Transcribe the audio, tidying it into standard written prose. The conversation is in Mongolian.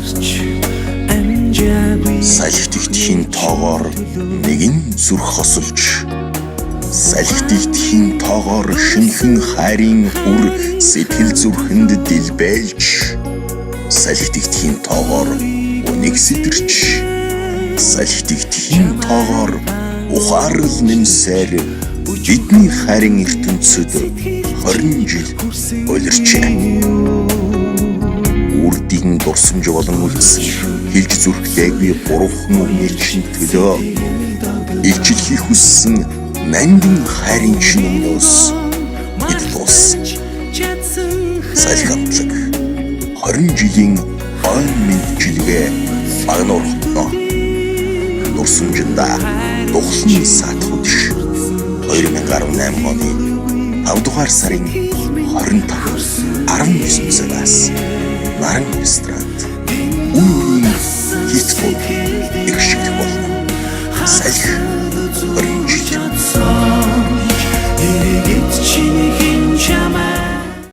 Амжаагүй. Салхи тэгтхийн тоогоор нэгэн зүрх хосолж, салхи тэгтхийн тоогоор шинхэн хайрын үр сэтгэл зүрхэнд дэлбэлж, салхи тэгтхийн тоогоор үнийг сэтэрч, салхи тэгтхийн тоогоор ухаарл нэмсээр бидний хайрын ертөнцид 20 жил улирчээ. Үрдийн дурсамж болон үлдсэн хэлж зүрхлээгүй гурван үгний чинь төлөө илчлэхийг хүссэн нандин хайрын чинь өмнөөс бид дууссан. Салхи хамтлаг 20 жилийн ойн мэндчилгээ Багануур хотноо. Дурсамжиндаа тухлан саатах үдш 2018 оны 5 дугаар сарын 25 19 цагаас Наран ресторанд үе үеийн хит дуу эгшиглэх болно. Салхи 20 жил. Эргээд чиний